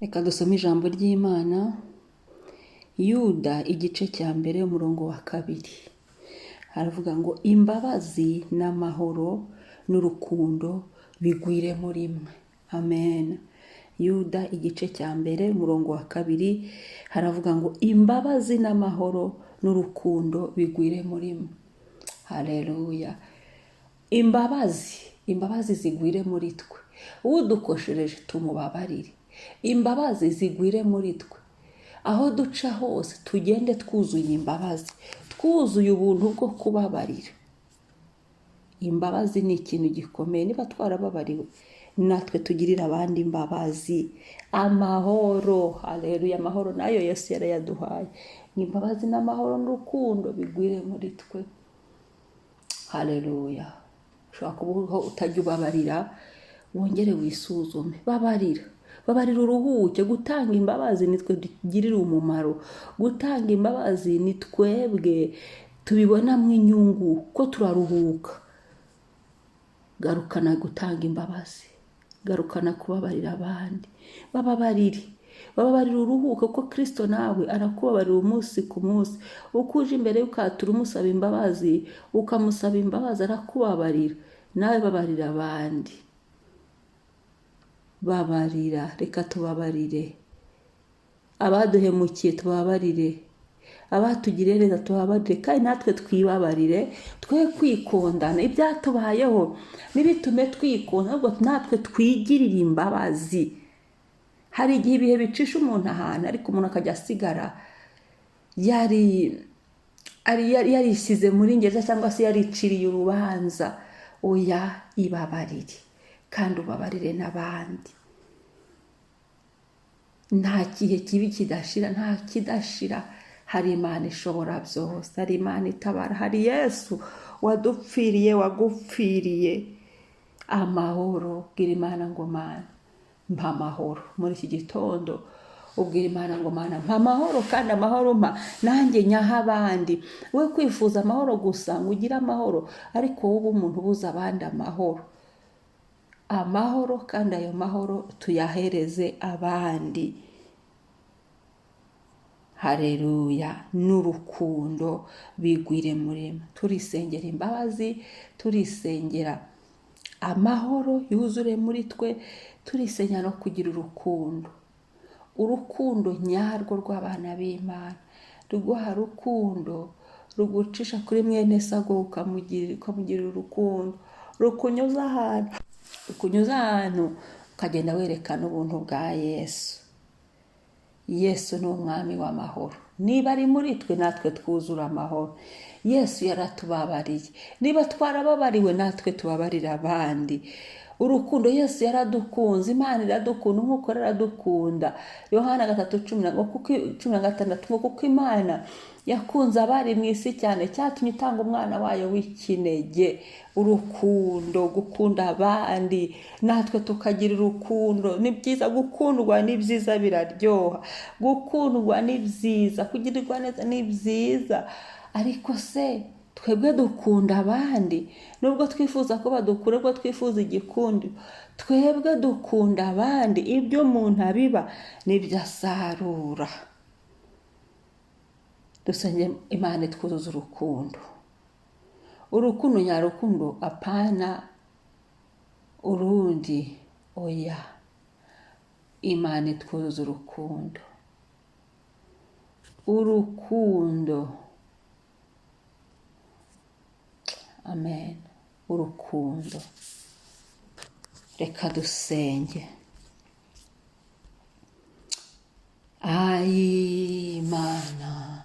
Reka dusome ijambo ry'Imana. Yuda igice cya mbere, umurongo wa 2, haravuga ngo: imbabazi n'amahoro n'urukundo bigwire muri mwe. Amen. Yuda igice cya mbere, umurongo wa 2, haravuga ngo: imbabazi n'amahoro n'urukundo bigwire muri mwe. Haleluya. Imbabazi, imbabazi zigwire muri twe. Udukoshereje tumubabarire. Imbabazi zigwire muri twe. Aho duca hose tugende twuzuye imbabazi, twuzuye ubuntu bwo kubabarira. Imbabazi ni ikintu gikomeye. Niba twarababariwe, natwe tugirire abandi imbabazi. Amahoro, haleluya, amahoro nayo Yesu yarayaduhaye. Ni imbabazi n'amahoro n'urukundo bigwire muri twe. Haleluya. Ushobora kuba utajya ubabarira, wongere wisuzume. Babarira, babarira uruhuke. Gutanga imbabazi nitwe tugirira umumaro. Gutanga imbabazi ni twebwe tubibonamo inyungu, ko turaruhuka. Garukana gutanga imbabazi, garukana kubabarira abandi. Bababarire, bababarira uruhuke, kuko Kristo nawe arakubabarira umunsi ku munsi. Uko uje imbere ukatura umusaba imbabazi, ukamusaba imbabazi, arakubabarira. Nawe babarira abandi. Babarira, reka tubabarire abaduhemukiye, tubabarire abatugiriye neza, tubabarire kandi natwe twibabarire. Twe kwikundana, ibyatubayeho ntibitume twikunda, ahubwo natwe twigirire imbabazi. Hari igihe ibihe bicisha umuntu ahantu, ariko umuntu akajya asigara yarishyize muri gereza cyangwa se yariciriye urubanza. Oya, ibabarire kandi ubabarire n'abandi. Nta gihe kibi kidashira, nta kidashira. Hari Imana ishobora byose, hari Imana itabara, hari Yesu wadupfiriye, wagupfiriye. Amahoro, bwira Imana ngo: Mana, mpa amahoro. Muri iki gitondo ubwira Imana ngo: Mana, mpa amahoro, kandi amahoro mpa nanjye nyaha abandi. We kwifuza amahoro gusa ngo ugire amahoro, ariko wowe umuntu ubuza abandi amahoro. Amahoro, kandi ayo mahoro tuyahereze abandi. Hareruya. N'urukundo bigwire muri mwe. Turisengera imbabazi, turisengera amahoro yuzure muri twe, turisengera no kugira urukundo, urukundo nyarwo rw'abana b'Imana, rwa rukundo rugucisha kuri mwene sago ukamugirira urukundo, rukunyuza ahantu, rukunyuza ahantu ukagenda werekana ubuntu bwa Yesu. Yesu ni umwami w'amahoro. Niba ari muri twe, natwe twuzura amahoro. Yesu yaratubabariye. Niba twarababariwe, natwe tubabarira abandi. Urukundo, Yesu yaradukunze, Imana iradukunda nk'uko iradukunda. Yohana 3 16 ngo: kuko Imana yakunze abari mu isi cyane, cyatumye itanga umwana wayo w'ikinege. Urukundo, gukunda abandi, natwe tukagira urukundo. Ni byiza gukundwa, ni byiza, biraryoha gukundwa, ni byiza kugirirwa neza, ni byiza. Ariko se twebwe dukunda abandi? Nubwo twifuza ko badukura, nubwo twifuza igikundi, twebwe dukunda abandi? Ibyo umuntu abiba nibyo asarura. Dusenge Imana itwuzuza urukundo, urukundo nyarukundo, apana urundi. Oya, Imana itwuzuza urukundo, urukundo. Amen. Urukundo. Reka dusenge. Ayi Mana,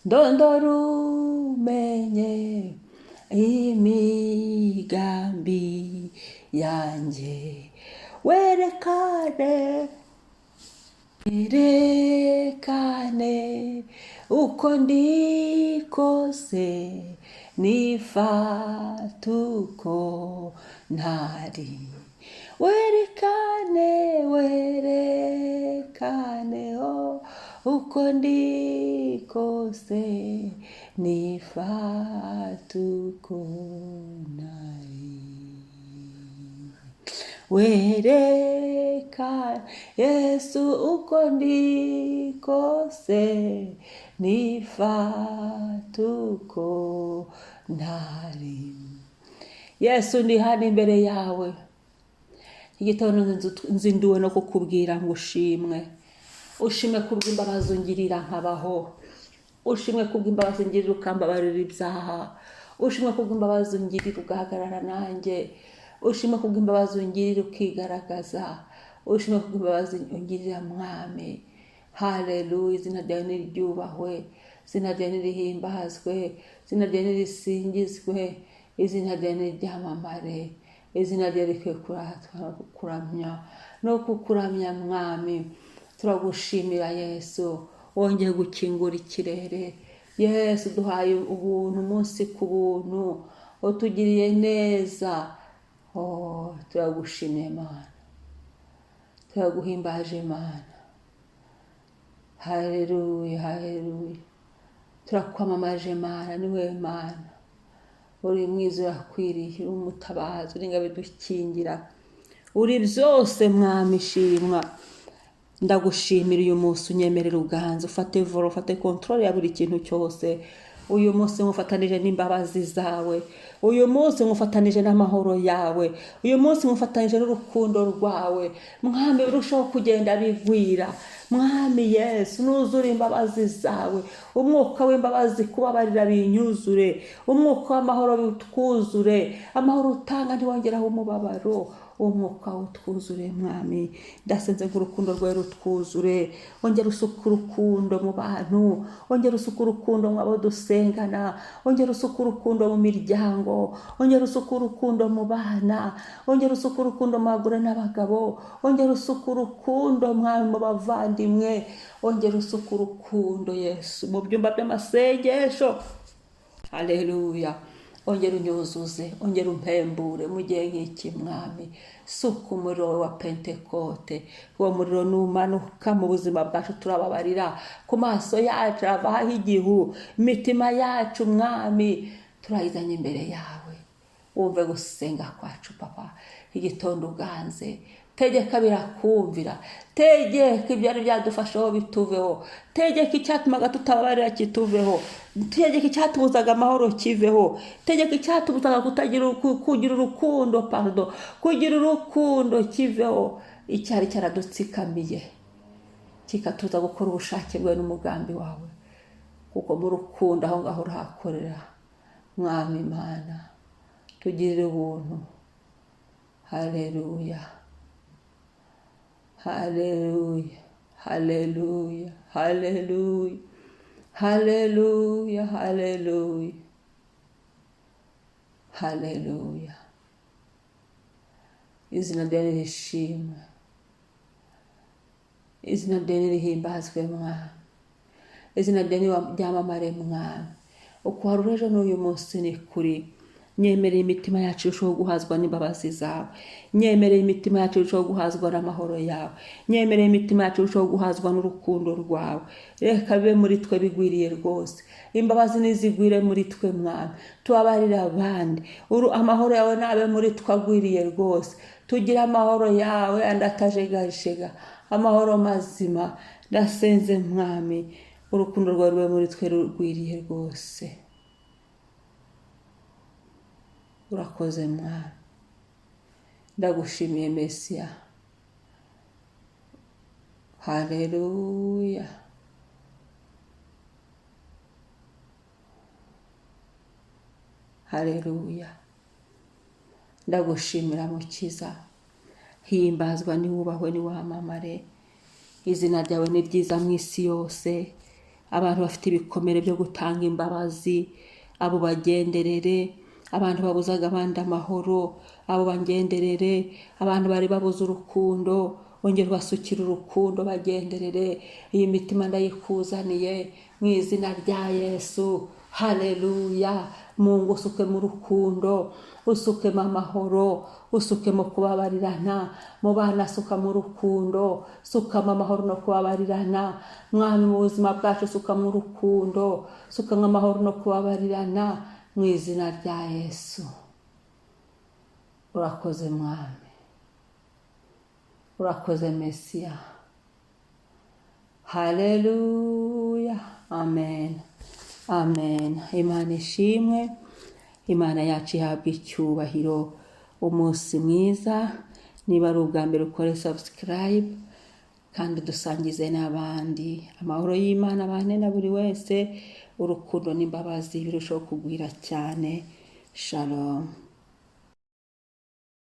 ndondora umenye imigambi yanjye, werekane, werekane uko ndi kose, nifata uko ntari. Werekane, werekane uko ndi kose, nifata uko ntari. Wereka Yesu uko ndi kose, nifata uko ntari. Yesu, ndi hano imbere yawe igitondo, nzinduwe no kukubwira ngo ushimwe, ushimwe kubw'imbabazi ungirira nkabaho, ushimwe kubw'imbabazi ungirira ukambabarira ibyaha, ushimwe kubw'imbabazi ungirira ugahagarara nanjye, ushimwe kubw'imbabazi ungirira ukigaragaza, ushimwe kubw'imbabazi ungirira, Mwami. Haleluya! Izina ryawe niryubahwe, izina ryawe nirihimbazwe, izina ryawe nirisingizwe, izina ryawe niryamamare, izina ryawe rikwiye kuratwa no kukuramya no kukuramya. Mwami, turagushimira Yesu, wongeye gukingura ikirere. Yesu, duhaye ubuntu umunsi ku buntu, utugiriye neza. Oh, turagushimiye Mana, turaguhimbaje Mana. Haleluya, haleluya! Turakwamamaje Mana, niwe Mana, uri mwiza, urakwiriye, uri umutabazi, uri ingabo idukingira, uri byose. Mwami, shimwa. Ndagushimira uyu munsi unyemerera uganza, ufate volant, ufate contrôle ya buri kintu cyose. Uyu munsi nkufatanije n'imbabazi zawe, uyu munsi nkufatanije n'amahoro yawe, uyu munsi nkufatanije n'urukundo rwawe. Mwami, birushaho kugenda bigwira. Mwami Yesu, nuzure imbabazi zawe, umwuka w'imbabazi, kubabarira binyuzure, umwuka w'amahoro bitwuzure. Amahoro utanga ntiwongeraho umubabaro, umwuka utwuzure. Mwami, ndasenze ngo urukundo rwawe rutwuzure. Ongera usuka urukundo mu bantu, ongera usuka urukundo mu abo dusengana, ongera usuka urukundo mu miryango, ongera usuka urukundo mu bana, ongera usuka urukundo mu bagore n'abagabo, ongera usuka urukundo, Mwami, mu bavandimwe, ongera usuka urukundo, Yesu, mu byumba by'amasengesho. Haleluya! Ongera unyuzuze, ongera umpembure mu gihe nk'iki. Mwami, suka umuriro wa Pentekote. Uwo muriro numanuka mu buzima bwacu, turababarira. Ku maso yacu havaho igihu. Imitima yacu, Mwami, turayizanye imbere yawe. Wumve gusenga kwacu, Papa. Igitondo uganze, tegeka birakumvira, tegeka ibyari byadufasheho bituveho, tegeka icyatumaga tutababarira kituveho, tegeka icyatubuzaga amahoro kiveho, tegeka icyatubuzaga kutagira kugira urukundo, pardon, kugira urukundo kiveho, icyari cyaradutsikamiye kikatuza gukora ubushake bwawe n'umugambi wawe, kuko mu rukundo aho ngaho urahakorera. Mwami Imana, tugirire ubuntu. Haleluya, haleluya, haleluya, haleluya, haleluya, haleluya, haleluya! Izina ryawe rishimwe, izina ryawe rihimbazwe, Mwami, izina ryawe ryamamare. Mwami, uko wari ejo n'uyu munsi ni kuri. Nyemereye imitima yacu irushaho guhazwa n'imbabazi zawe, nyemereye imitima yacu irushaho guhazwa n'amahoro yawe, nyemereye imitima yacu irushaho guhazwa n'urukundo rwawe. Reka bibe muri twe bigwiriye rwose. Imbabazi nizigwire muri twe, Mwami, tubabarire abandi. Amahoro yawe nabe muri twe agwiriye rwose, tugire amahoro yawe andi atajegajega, amahoro mazima. Ndasenze, Mwami, urukundo rwawe rube muri twe rugwiriye rwose. Urakoze, Mwami, ndagushimiye Mesiya. Haleluya, haleluya! Ndagushimira, Mukiza. Himbazwa, niwubahwe, niwamamare. Izina ryawe ni ryiza mu isi yose. Abantu bafite ibikomere byo gutanga imbabazi, abo bagenderere. Abantu babuzaga abandi amahoro, abo bagenderere. Abantu bari babuze urukundo, ongera ubasukire urukundo, bagenderere. Iyi mitima ndayikuzaniye mu izina rya Yesu. Haleluya! Mungu, usukemo urukundo, usukemo amahoro, usukemo kubabarirana mu bana, sukamo urukundo, sukamo amahoro no kubabarirana. Mwami, mu buzima bwacu sukamo urukundo, sukamo amahoro no kubabarirana mu izina rya Yesu. Urakoze, Mwami. Urakoze Mesiya. Haleluya, amen, amen. Imana ishimwe, Imana yacu ihabwa icyubahiro. Umunsi mwiza. Niba ari ubwa mbere, ukore subscribe kandi dusangize n'abandi. Amahoro y'Imana abane na buri wese, urukundo n'imbabazi birushaho kugwira cyane. Shalom.